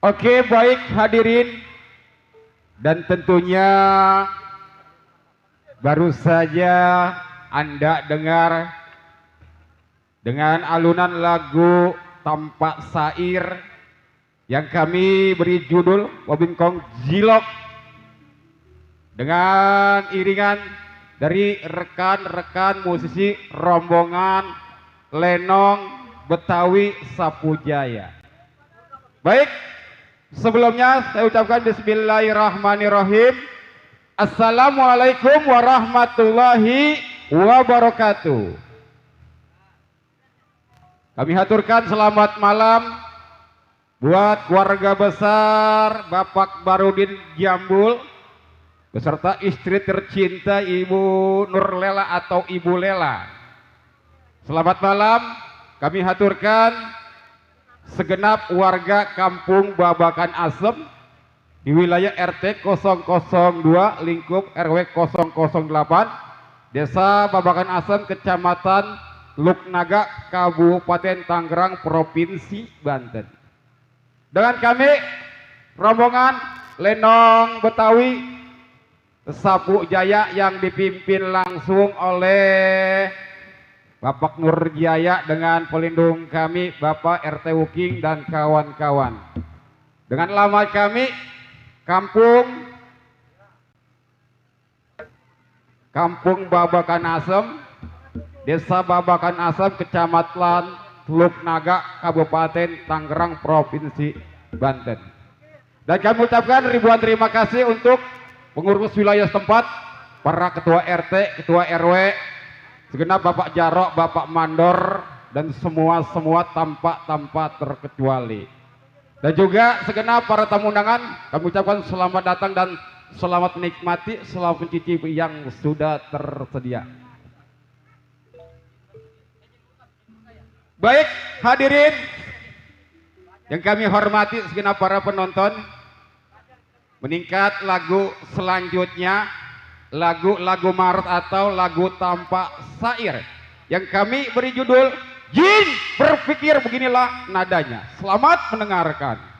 Oke, baik hadirin, dan tentunya baru saja Anda dengar dengan alunan lagu Tampak Sair yang kami beri judul Wabingkong Jilok dengan iringan dari rekan-rekan musisi rombongan Lenong Betawi Sapu Jaya. Baik, sebelumnya saya ucapkan bismillahirrahmanirrahim. Assalamualaikum warahmatullahi wabarakatuh. Kami haturkan selamat malam buat keluarga besar Bapak Barudin Jambul beserta istri tercinta Ibu Nurlela atau Ibu Lela. Selamat malam kami haturkan segenap warga Kampung Babakan Asem di wilayah RT 002 lingkup RW 008 Desa Babakan Asem, Kecamatan Luknaga, Kabupaten Tangerang, Provinsi Banten. Dengan kami rombongan Lenong Betawi Sapu Jaya yang dipimpin langsung oleh Bapak Nur Jaya dengan pelindung kami Bapak RT Wuking dan kawan-kawan. Dengan alamat kami Kampung Babakan Asem, Desa Babakan Asem, Kecamatan Luknaga, Kabupaten Tangerang, Provinsi Banten. Dan kami ucapkan ribuan terima kasih untuk pengurus wilayah setempat, para ketua RT, ketua RW, segenap Bapak Jarok, Bapak Mandor, dan semua tanpa terkecuali. Dan juga segenap para tamu undangan, kami ucapkan selamat datang dan selamat menikmati, selamat mencicipi yang sudah tersedia. Baik hadirin yang kami hormati segenap para penonton, meningkat lagu selanjutnya, lagu Maret atau lagu Tampak Sair yang kami beri judul Jin Berpikir. Beginilah nadanya. Selamat mendengarkan.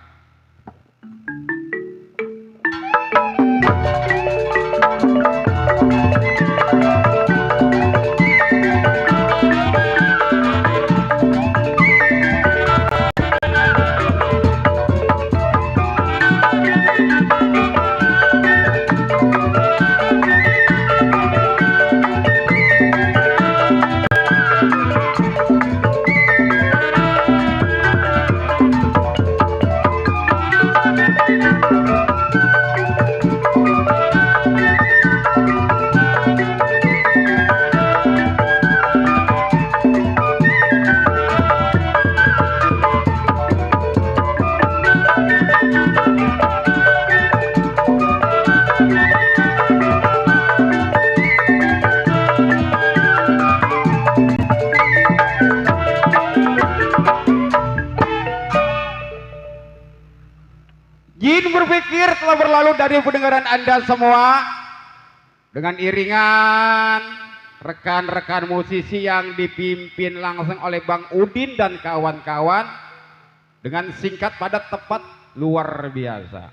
Berpikir telah berlalu dari pendengaran Anda semua dengan iringan rekan-rekan musisi yang dipimpin langsung oleh Bang Udin dan kawan-kawan dengan singkat padat tepat luar biasa.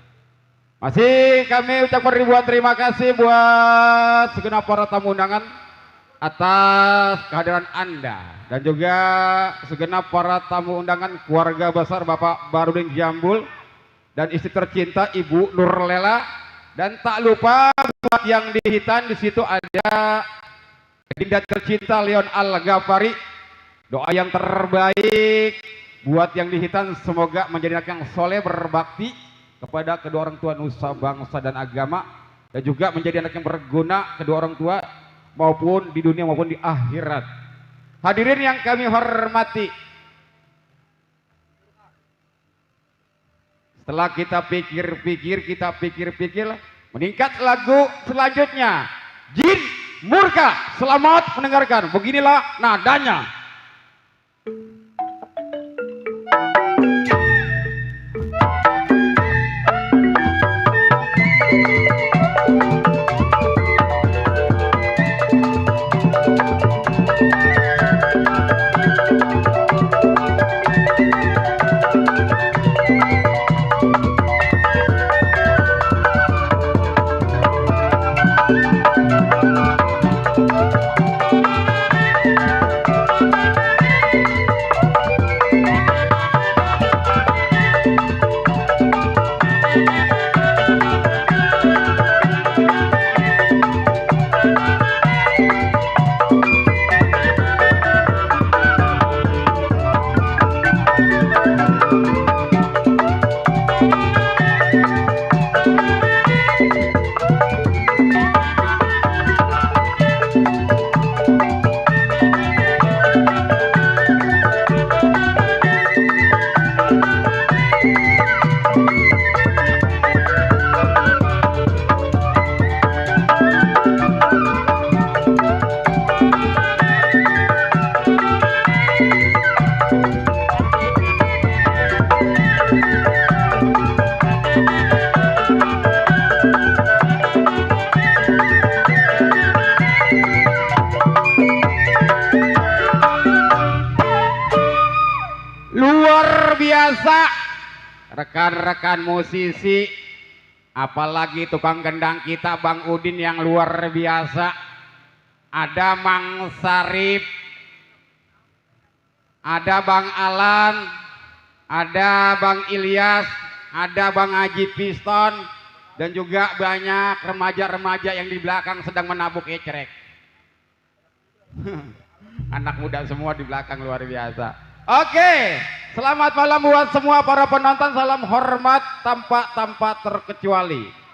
Masih kami ucapkan ribuan terima kasih buat segenap para tamu undangan atas kehadiran Anda dan juga segenap para tamu undangan keluarga besar Bapak Barudin Jambul dan istri tercinta Ibu Nurlela, dan tak lupa buat yang di hitan di situ ada Dinda tercinta Leon Al-Ghafari. Doa yang terbaik buat yang di hitan, semoga menjadi anak yang soleh berbakti kepada kedua orang tua nusa bangsa dan agama, dan juga menjadi anak yang berguna kedua orang tua maupun di dunia maupun di akhirat. Hadirin yang kami hormati, setelah kita pikir-pikir, meningkat lagu selanjutnya, Jin Murka. Selamat mendengarkan. Beginilah nadanya. biasa. Rekan-rekan musisi, apalagi tukang gendang kita Bang Udin yang luar biasa. Ada Mang Sarip, ada Bang Alan, ada Bang Ilyas, ada Bang Haji Piston, dan juga banyak remaja-remaja yang di belakang sedang menabuk ecerek. Anak muda semua di belakang luar biasa. Oke, selamat malam buat semua para penonton. Salam hormat tanpa terkecuali.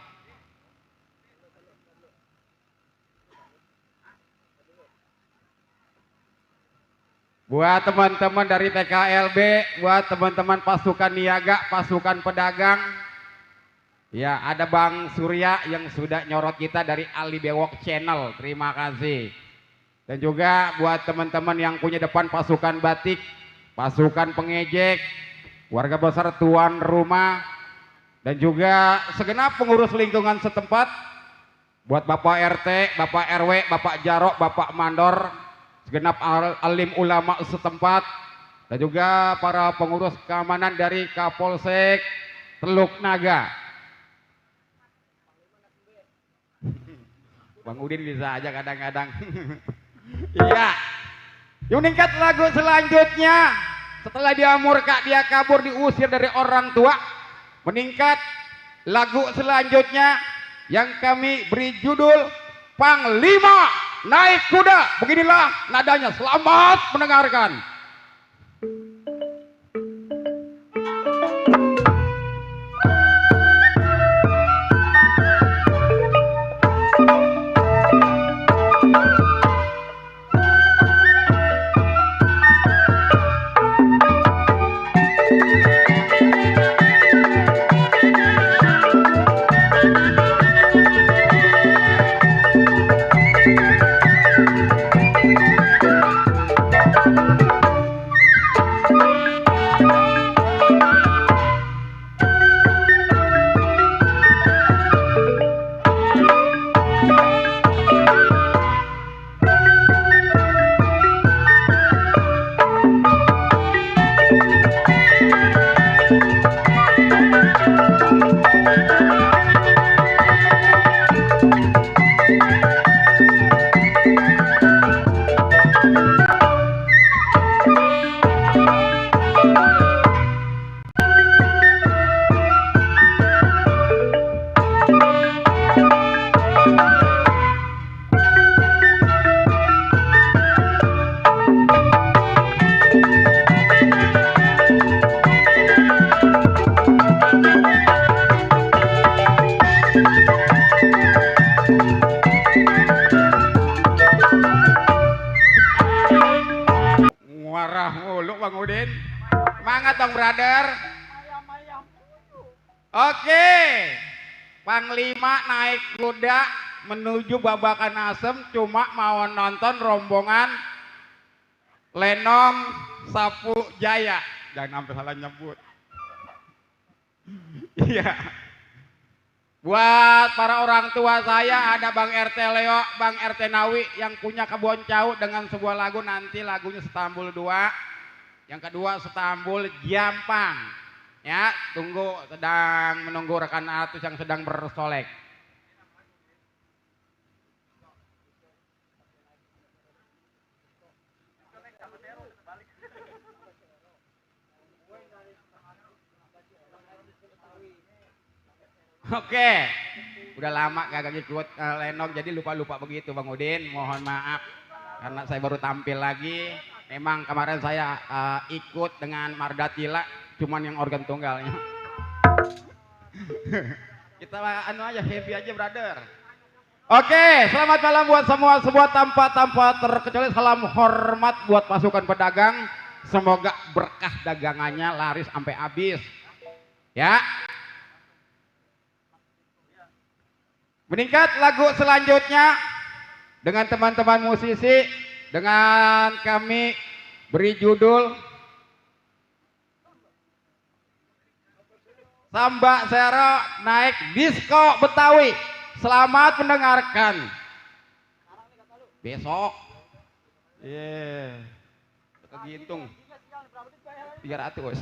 Buat teman-teman dari PKLB, buat teman-teman pasukan niaga, pasukan pedagang, ya ada Bang Surya yang sudah nyorot kita dari Ali Bewok Channel, terima kasih. Dan juga buat teman-teman yang punya depan pasukan batik, pasukan pengejek, warga besar tuan rumah, dan juga segenap pengurus lingkungan setempat, buat Bapak RT, Bapak RW, Bapak Jarok, Bapak Mandor, segenap alim ulama setempat, dan juga para pengurus keamanan dari Kapolsek Teluk Naga. Bang Udin bisa aja kadang-kadang. Iya. Meningkat lagu selanjutnya, setelah dia murka, dia kabur, diusir dari orang tua. Meningkat lagu selanjutnya yang kami beri judul Panglima Naik Kuda. Beginilah nadanya, selamat mendengarkan. Warah mulu Bang Udin. Semangat Bang Brother. Oke, Panglima naik kuda menuju Babakan Asem, cuma mau nonton rombongan Lenong Sapu Jaya. Jangan sampai salah nyebut. Iya. Buat para orang tua saya, ada Bang RT Leo, Bang RT Nawi yang punya kebun cau dengan sebuah lagu, nanti lagunya Setambul 2. Yang kedua Setambul Jampang. Ya, tunggu, sedang menunggu rekan artis yang sedang bersolek. Oke, udah lama kagak ikut Lenong, jadi lupa-lupa begitu Bang Udin, mohon maaf karena saya baru tampil lagi. Memang kemarin saya ikut dengan Mardatila, cuman yang organ tunggalnya. Kita anu aja, happy aja brother. Oke, selamat malam buat semua tanpa terkecuali. Salam hormat buat pasukan pedagang, semoga berkah dagangannya laris sampai habis. Ya. Meningkat lagu selanjutnya dengan teman-teman musisi, dengan kami beri judul Samba Sero Naik Disko Betawi. Selamat mendengarkan. Besok. Kegitung 300.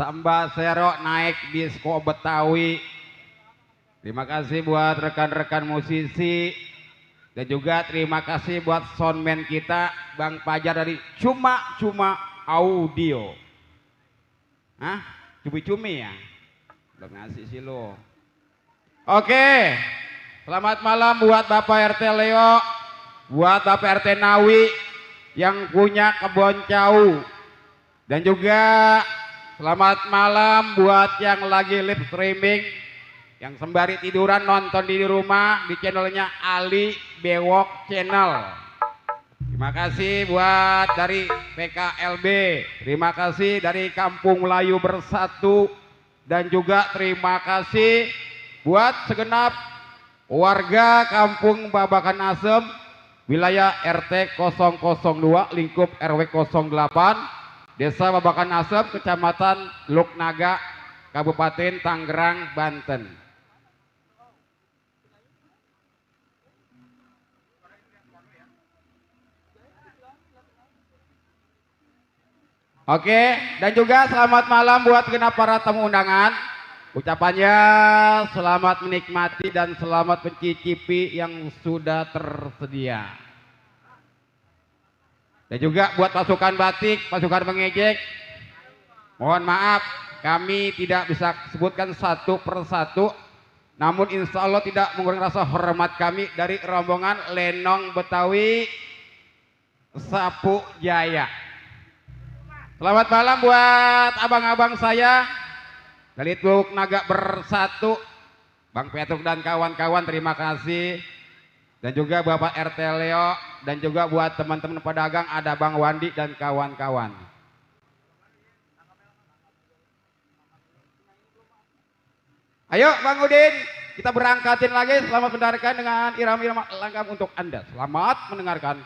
Samba Sero naik disco Betawi. Terima kasih buat rekan-rekan musisi dan juga terima kasih buat soundman kita Bang Pajar dari Cuma Audio. Hah? Cumi-cumi ya? Belum ngasih sih lo. Oke, selamat malam buat Bapak RT Leo, buat Bapak RT Nawi yang punya kebun jauh, dan juga selamat malam buat yang lagi live streaming, yang sembari tiduran nonton di rumah di channelnya Ali Bewok Channel. Terima kasih buat dari PKLB, terima kasih dari Kampung Melayu Bersatu, dan juga terima kasih buat segenap warga Kampung Babakan Asem, wilayah RT 002, lingkup RW 08, Desa Babakan Asem, Kecamatan Luknaga, Kabupaten Tangerang, Banten. Oke, dan juga selamat malam buat genap para tamu undangan. Ucapannya selamat menikmati dan selamat mencicipi yang sudah tersedia. Dan juga buat pasukan batik, pasukan mengejek, mohon maaf kami tidak bisa sebutkan satu persatu, namun insya Allah tidak mengurangi rasa hormat kami dari rombongan Lenong Betawi Sapu Jaya. Selamat malam buat abang-abang saya dari Luknaga Bersatu, Bang Petruk dan kawan-kawan, terima kasih. Dan juga Bapak RT Leo, dan juga buat teman-teman pedagang ada Bang Wandi dan kawan-kawan. Ayo Bang Udin, kita berangkatin lagi. Selamat mendengarkan dengan irama-irama lengkap untuk Anda. Selamat mendengarkan.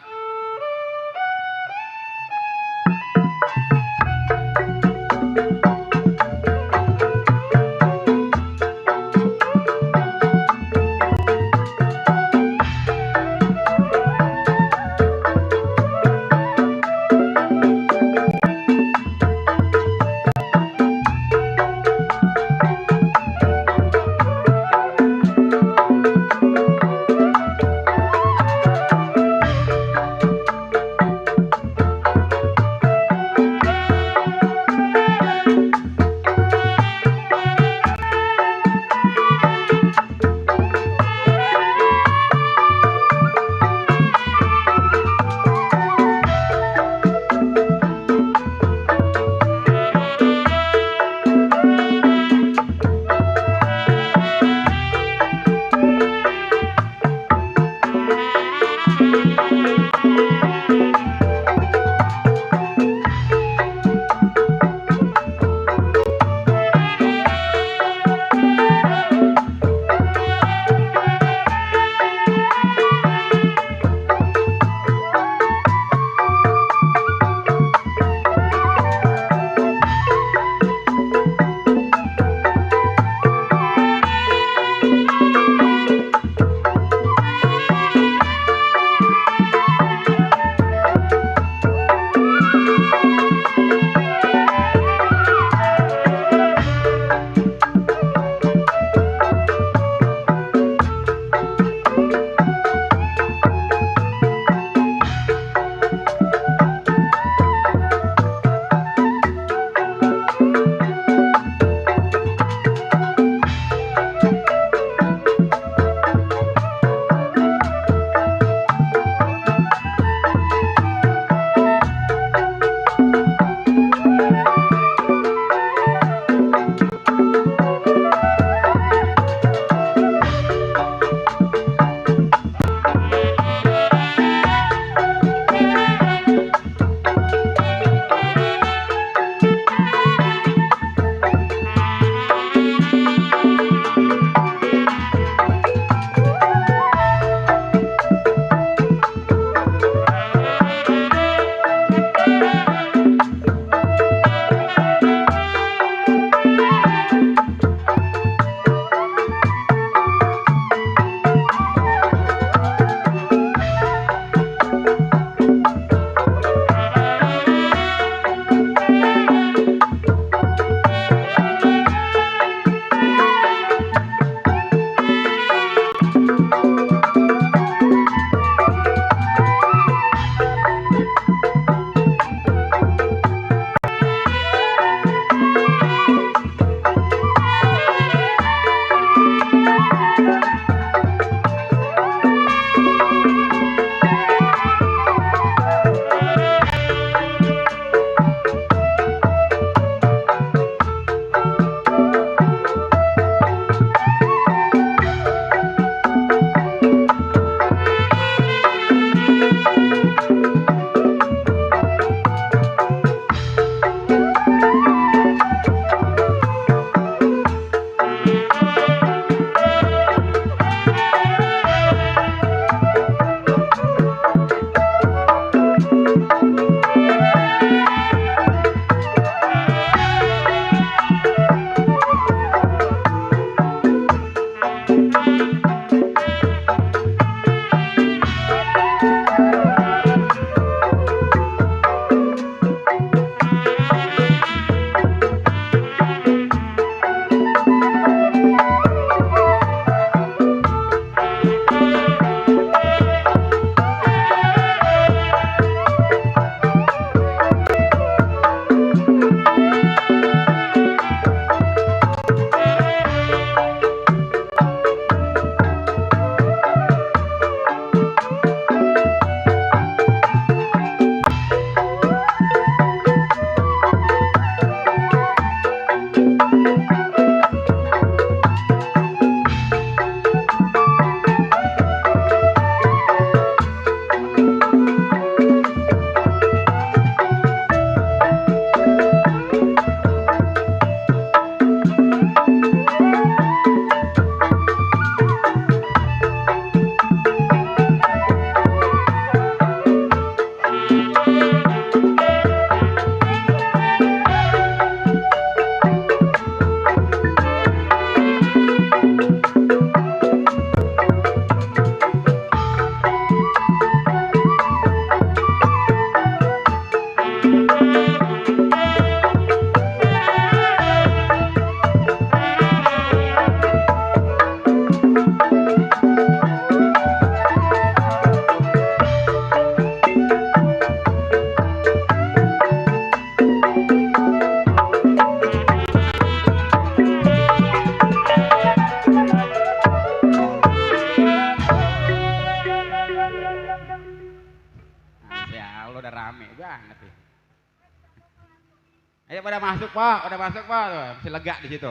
Ayo pada masuk Pak, pada masuk Pak, masih lega di situ.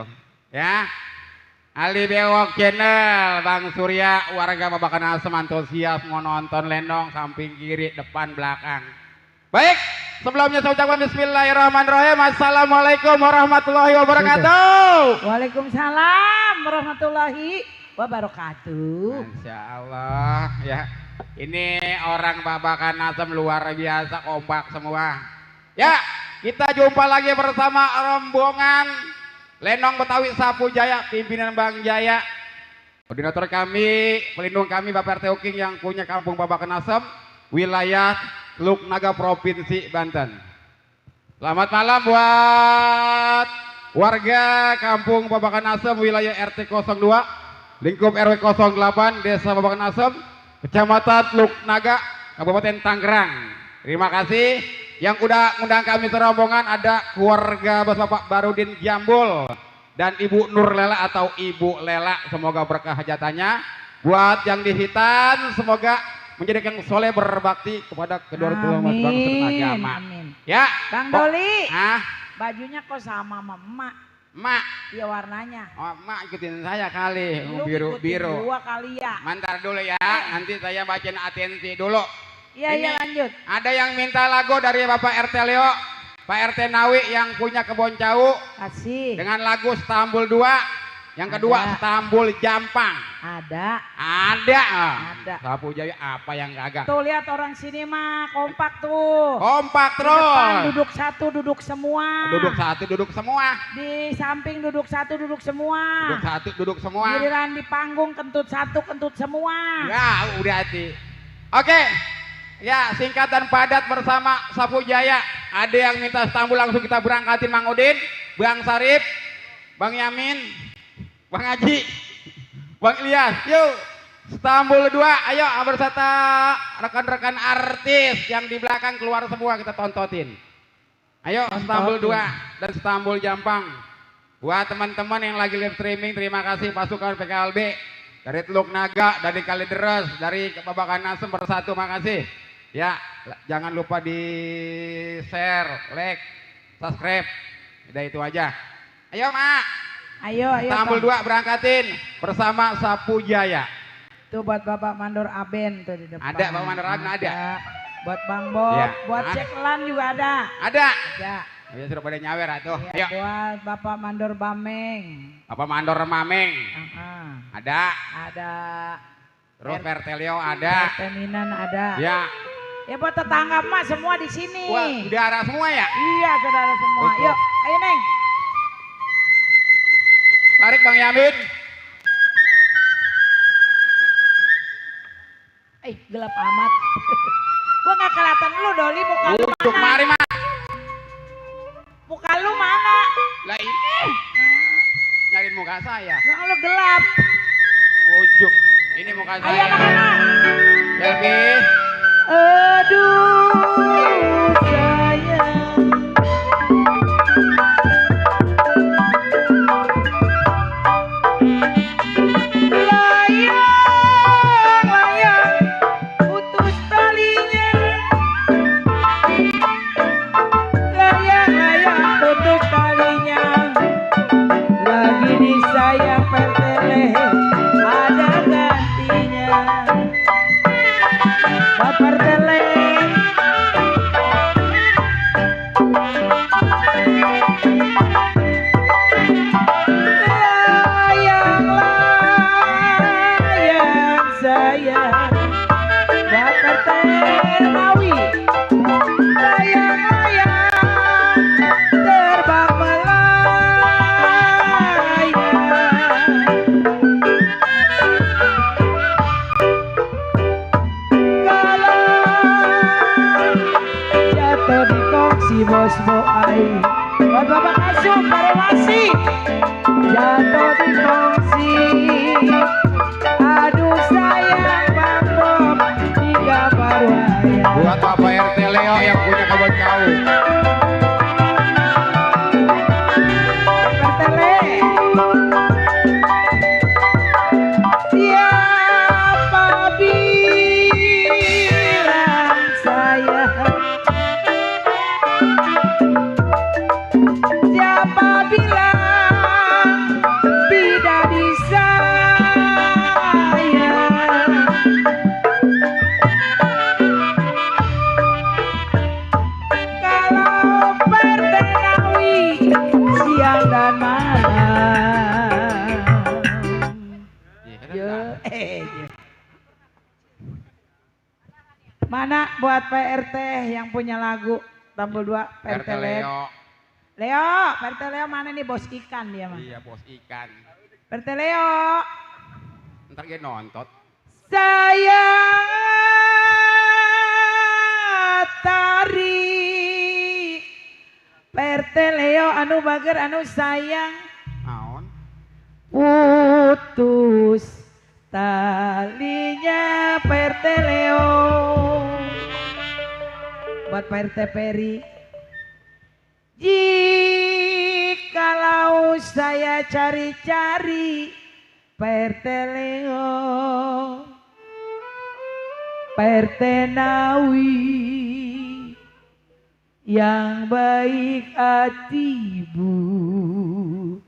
Ya. Ali Bewok Channel, Bang Surya, warga Babakan Asem antusias mau nonton Lenong samping kiri, depan, belakang. Baik, sebelumnya saya ucapkan bismillahirrahmanirrahim. Assalamualaikum warahmatullahi wabarakatuh. Waalaikumsalam warahmatullahi wabarakatuh. Masya Allah ya. Ini orang Babakan Asem luar biasa kompak semua. Ya, kita jumpa lagi bersama rombongan Lenong Betawi Sapu Jaya, pimpinan Bang Jaya. Koordinator kami, pelindung kami Bapak RT Uking yang punya kampung Babakan Asem, wilayah Teluk Naga Provinsi Banten. Selamat malam buat warga kampung Babakan Asem, wilayah RT 02, lingkup RW 08, Desa Babakan Asem, Kecamatan Teluk Naga, Kabupaten Tangerang. Terima kasih. Yang udah ngundang kami serombongan ada keluarga Bapak Barudin Jambul dan Ibu Nur Lela atau Ibu Lela. Semoga berkah hajatannya. Buat yang di Hitan semoga menjadikan soleh berbakti kepada kedua orang tua bangsa agama. Amin. Ya, Bang Doli. Ah, bajunya kok sama sama emak? Emak. Iya warnanya. Oh, emak ikutin saya kali, Lu biru-biru. Dua kali ya. Mantar dulu ya, nanti saya bacain atensi dulu. Iya, Ini iya lanjut. ada yang minta lagu dari Bapak RT Leo, Pak RT Nawi yang punya kebon Cau Kasih. dengan lagu Stambul 2. Yang kedua Ada. Stambul Jampang. Ada. Ada. Ada. Sapu Jaya apa yang kagak? Tuh lihat orang sini mah kompak tuh. Kompak Di depan terus. duduk satu, duduk semua. Duduk satu, duduk semua. Di samping duduk satu, duduk semua. Duduk satu, duduk semua. Giliran di panggung kentut satu, kentut semua. Ya, udah hati. Oke. Ya, singkat dan padat bersama Sapu Jaya. Ada yang minta Stambul langsung kita berangkatin Mang Udin, Bang Sarip, Bang Yamin, Bang Haji, Bang Ilyas. Yuk, Stambul 2. Ayo bersama rekan-rekan artis yang di belakang keluar semua kita tontotin. Ayo Stambul 2 dan Stambul Jampang. Buat teman-teman yang lagi live streaming, terima kasih pasukan PKLB dari Teluk Naga, dari Kalideres, dari Babakan Asem bersatu, makasih. Ya, jangan lupa di share, like, subscribe. Udah itu aja. Ayo Mak. Ayo, ayo. Stambul Bang. 2 berangkatin bersama Sapu Jaya. Tuh buat Bapak Mandor Aben tuh di depan. Ada Bapak Mandor Aben, ada. Buat Bang Bob, Ya. buat Ceklan juga ada. Ada. Ada. Ya sudah pada nyawer atuh. Ya, Ayo. buat Bapak Mandor Bameng. Bapak Mandor Mameng. Ada. Ada. Terus Pertelio ada. Teminan ada. Ya. Ya buat tetangga emak semua di sini. Wah, udara semua ya? Iya saudara semua. Betul. Yuk, ayo Neng. Tarik Bang Yamin. Gelap amat. Gua nggak kelihatan lu Doli, muka lu Ujuk mana? mari Mak. Muka lu mana? Lah ini nyariin muka saya. Nah, lu gelap. Ujuk. Ini muka Ayo saya. anak-anak. Selfie. Aduh sayang. Layang-layang putus talinya. Layang-layang putus talinya. Lagi disayang pertele ada gantinya. Bapak Tele. Layang-layang sayang Bapak Telawi. Layang-layang terbang melayang. Jatuh di kongsi bos boai. Buat Bapak Kasum Parwasi. Jatuh di kongsi. Aduh sayang Bang Bob hingga Parwaya. Buat Bapak RT Leo yang punya kebun Cau. Pertele. Siapa bilang saya Mana buat PRT yang punya lagu Tambul 2 PRT Leo. Leo, PRT Leo mana nih bos ikan dia mah. Iya bos ikan. PRT Leo. Ntar dia nonton. Sayang tari PRT Leo anu bager anu sayang Naon? putus talinya PRT Leo buat PRT Peri. Jikalau saya cari-cari PRT Leo, PRT Nawi yang baik hati budinya.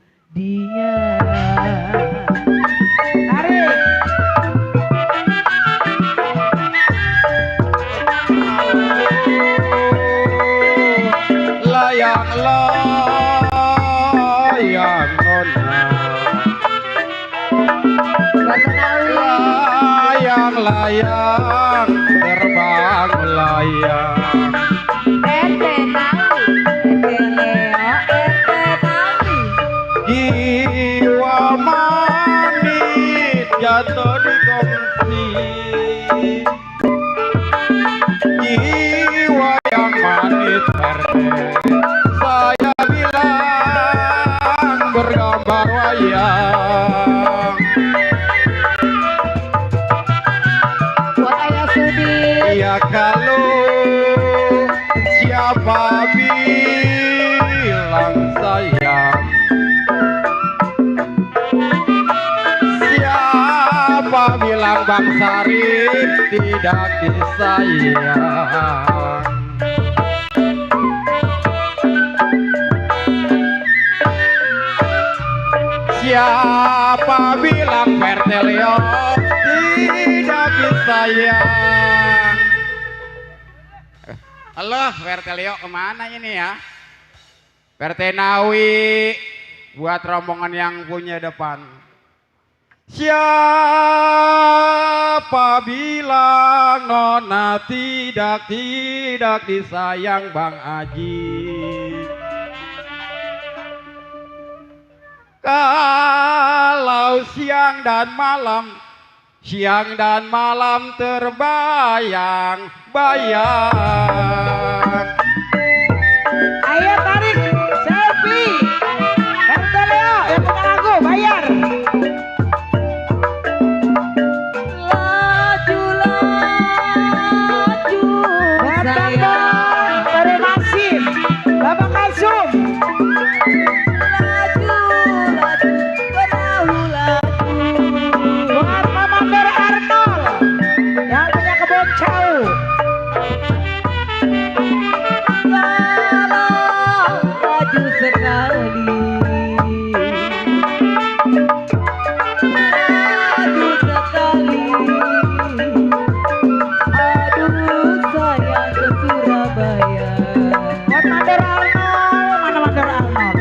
Tarik. Layang nona. Layang terbang layang. Jiwa manis jatuh di kongsi. Jiwa yang manis saya bilang bergambar wayang. Ya kalau siapa bilang sayang, siapa bilang Bang Sarip tidak disayang. Siapa bilang PRT Leo tidak disayang. Halo PRT Leo kemana ini ya? PRT Nawi buat rombongan yang punya depan. Siapa bilang nona tidak disayang Bang Aji? Kalau siang dan malam terbayang-bayang. Ayo tarik selfie. PRT Leo yang punya lagu bayar. Laju sayang. Dari Nasim, Bapak Kasum. Buat Mamander Arnold yang punya kebun cau. Laju sekali, laju sekali. Aduh sayang ke Surabaya. Buat Mandor Arnold, mana Mandor Arnold?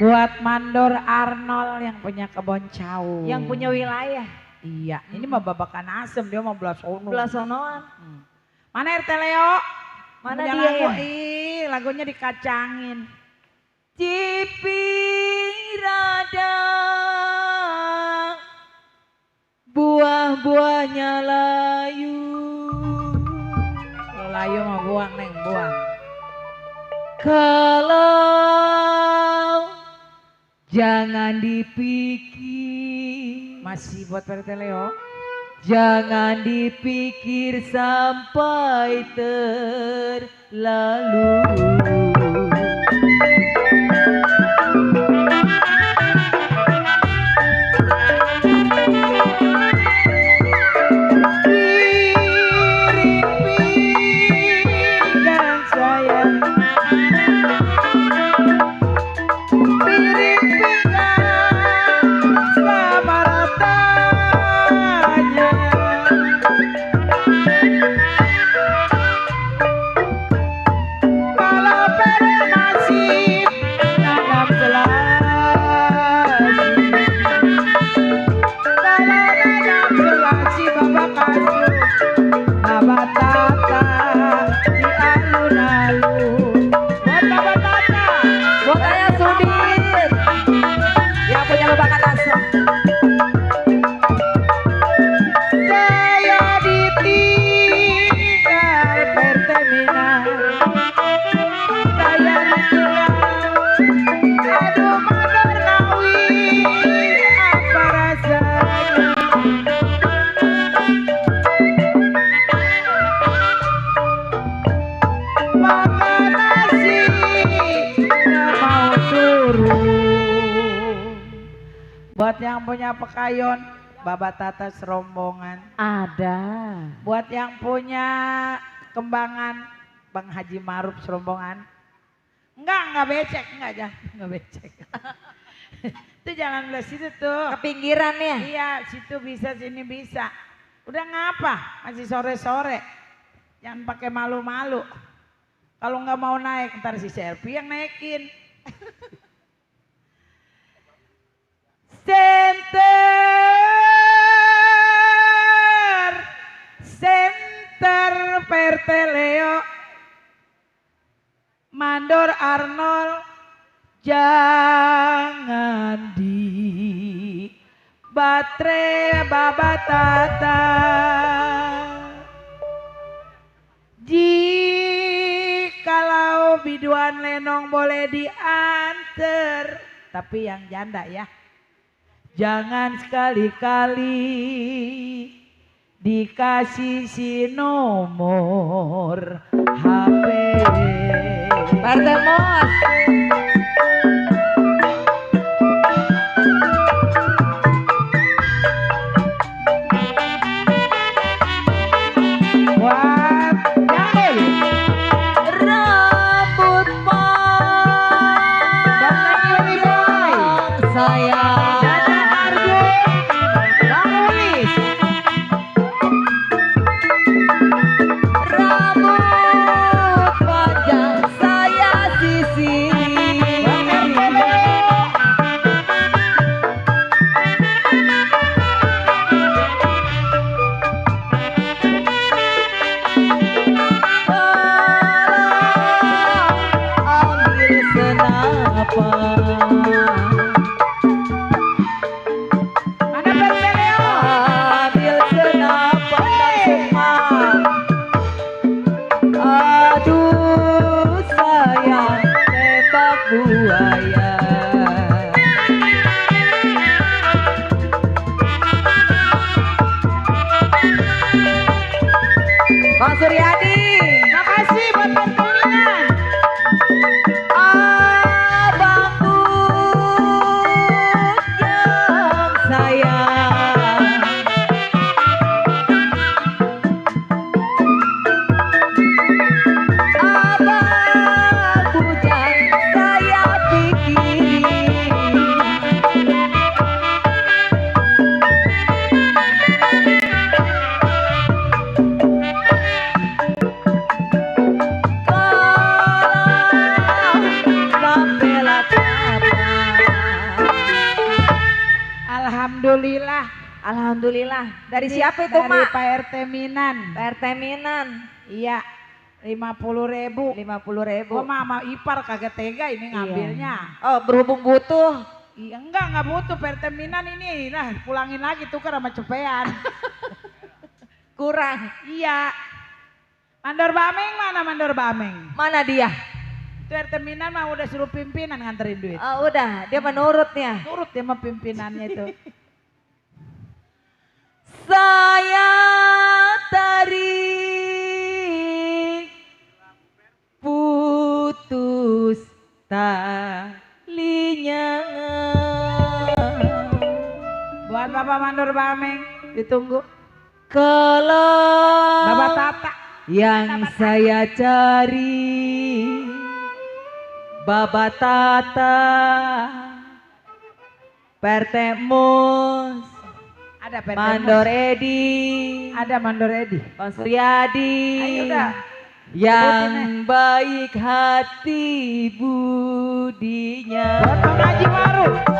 Buat Mandor Arnold yang punya kebon cau, yang punya wilayah. Iya, ini mah babakan asem, dia mau belas sono. Belah sonoan. Mana RT Leo? Mana Punya dia lagu, ya? lagunya dikacangin. Cipirada buah-buahnya layu. Kalau layu mah buang neng, buang. Kalau jangan dipikir, Masih buat RT Leo. jangan dipikir sampai terlalu. miring pinggang sama ratanya. Kalau pere masih nanam selasi, kalau nanam selasi bapak kasih bapak tata di alun-alun. Buat bapak tata, Buat ayah Sudin yang punya lupakan asam. saya ditinggal perteminan, saya ditinggal, aduh mandor nawi apa rasanya. Makan nasi nggak mau turun. Buat yang punya pekayon, babat tata serombongan. Ada. Buat yang punya kembangan, Bang Haji Maruf serombongan. Enggak becek, enggak becek. Itu jangan belah situ tuh. Ke pinggiran ya. Iya, situ bisa, sini bisa. Udah ngapa? Masih sore-sore. Jangan pakai malu-malu. Kalau nggak mau naik, ntar si Selfie yang naikin. Center Perteleo, Mandor Arnold, jangan di baterai babatata. Jikalau biduan lenong boleh diantar, tapi yang janda ya. Jangan sekali-kali dikasih si nomor HP. Bartemos. Buat Jamil, Rambut Bang Yuli Boy, saya. Dada Arjun, Bang Ulis, Rambut panjang saya sisir. Bang Ertele, Ambil senapan. mana Perteleo? Ambil senapan semua. Aduh sayang tembak buaya. Bang Suryadi. Makasih buat pertolongan. Abangku yang sayang. Abangku yang saya pikirin. Sampelah kapan? Alhamdulillah. Alhamdulillah. Dari Ini siapa itu, dari Mak? Pak RT Minan. PRT Minan. Iya, 50.000. 50.000. Gua mah sama ipar kagak tega ini ngambilnya. Oh, berhubung butuh. Iya enggak butuh Pak RT Minan ini. Nah, pulangin lagi tukar sama cepean. Kurang. Iya. Mandor Bameng mana Mandor Bameng? Mana dia? Itu RT Minan mah udah suruh pimpinan nganterin duit. Oh, udah, dia menurutnya. Turut dia sama pimpinannya itu. Saya tarik putus talinya. Buat Bapak Mandor Bameng ditunggu. Kalau Bapak Tata. yang saya cari Bapak Tata Pertemus, Ada PT Mandor Edi, Ada Mandor Edi. Bang Suryadi, Ayo udah. yang baik hati budinya. Buat Bang Haji Maruf.